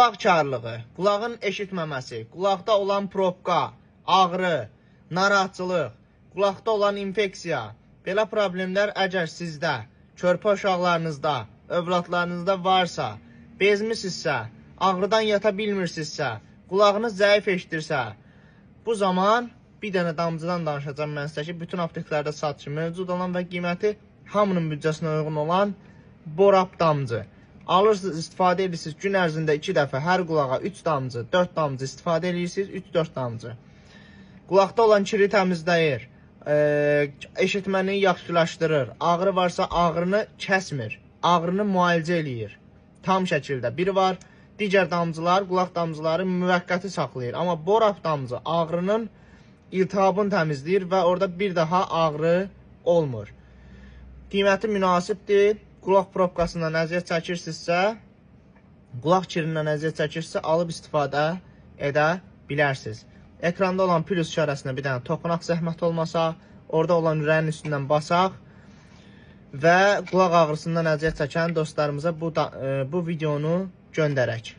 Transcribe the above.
Qulaq karlığı, qulağın eşitməməsi, qulaqda olan probka, ağrı, narahatçılıq, qulaqda olan infeksiya, belə problemlər əgər sizdə, körpə uşaqlarınızda, övladlarınızda varsa, bezmisinizsə, ağrıdan yata bilmirsinizsə, qulağınız zəif eşidirsə, bu zaman bir dənə damcıdan danışacağam mən sizə ki, bütün apteklərdə satışı mövcud olan və qiyməti hamının büdcəsinə uyğun olan Borap damcı. Alırsınız, istifadə edirsiniz gün ərzində 2 dəfə hər qulağa 3 damcı, 4 damcı istifadə edirsiniz, 3-4 damcı. Qulaqda olan kiri təmizləyir, eşitməni yaxşılaşdırır. Ağrı varsa ağrını kəsmir, ağrını müalicə eləyir. Tam şəkildə. Biri var, digər damcılar, qulaq damcıları müvəqqəti saxlayır. Amma Borap damcı ağrının iltihabını təmizləyir və orada bir daha ağrı olmur. Qiyməti münasibdir. Qulaq probkasından əziyyət çəkirsinizsə, qulaq kirindən əziyyət çəkirsinizsə, alıb istifadə edə bilərsiniz. Ekranda olan plus işarəsinə bir dənə toxunaq zəhmət olmasa, orada olan ürəyin üstündən basaq və qulaq ağrısından əziyyət çəkən dostlarımıza bu videonu göndərək.